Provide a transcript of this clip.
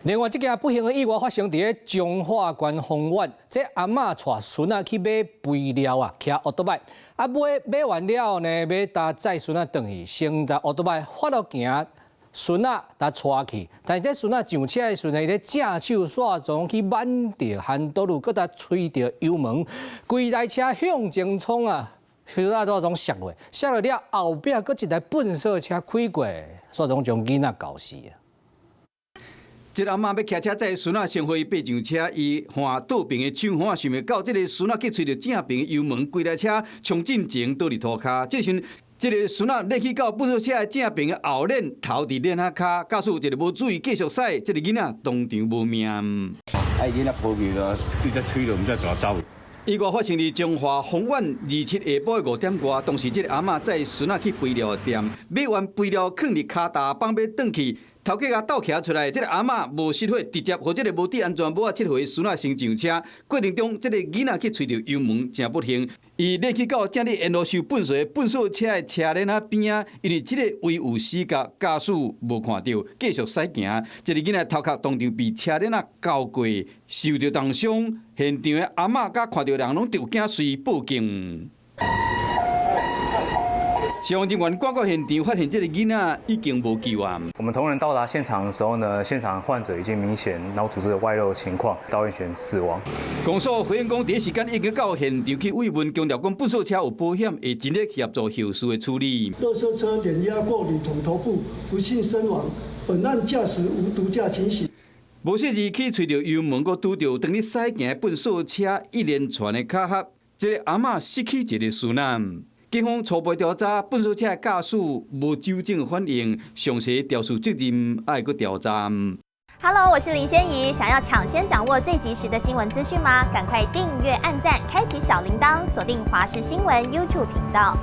另外，這件不幸的意外發生佇咧彰化縣豐原，這阿嬤帶孫仔去買肥料啊，騎歐多擺，啊買買完了後呢，欲搭載孫仔轉去，先佇歐多擺發落行，孫仔共帶去，但是這孫仔上車的時陣，伊咧正手煞總去挽著 handle，閣共催著油門，規台車向前衝啊！孫仔都攏摔落，摔落了後壁閣一台糞掃車開過，煞總將囡仔絞死啊！這個阿嬤欲騎車載孫仔，先予伊爬上車，伊換倒爿的手環，想袂到這个孫仔去催著正爿的油門，規台車衝進前倒佇塗跤。這時陣，這个孫仔躡去到糞掃車的正爿的後輪頭佇輪仔跤，駕駛一个無注意繼續駛，這个囡仔當場無命。啊，囡仔抱去了，對這吹著毋知怎走。意外發生佇彰化豐原27下晡的5點外，當時這个阿嬤載孫仔去肥料店，買完肥料囥佇跤踏放欲轉去，頭家共鬥騎出來，這个阿嬤無熄火，直接予這个無戴安全帽仔7歲孫仔先上車。過程中，這个囡仔去催著油門，誠不幸，伊躡去到正佇沿路收糞掃的糞掃車的車輪仔邊仔，因為這个位有死角，駕駛無看著，繼續駛行。這个囡仔頭殼當場被車輪仔絞過，受著重傷。現場的阿嬤佮看著人攏著驚，隨報警。消防人員趕到現場，發現這个囡仔已經無救啊！我們同仁到達現場的時候呢，現場患者已經明顯腦組織的外漏情況，到院前死亡。公所回應講，第一時間已經到現場去慰問，強調講糞掃車有保險，會盡力協助後續的處理。垃圾車碾壓過女童頭部，不幸身亡。本案駕駛無毒駕情形。無小字去催著油門，閣拄著當咧駛行的糞掃車一連串的卡合，這个阿嬤失去一个孫仔。警方初步調查，糞掃車的駕駛無酒精反應，詳細調查責任愛閣調查。 Hello，我是林仙怡，想要搶先掌握最及時的新聞資訊嗎？趕快訂閱、按讚、開啟小鈴鐺，鎖定華視新聞 YouTube 頻道。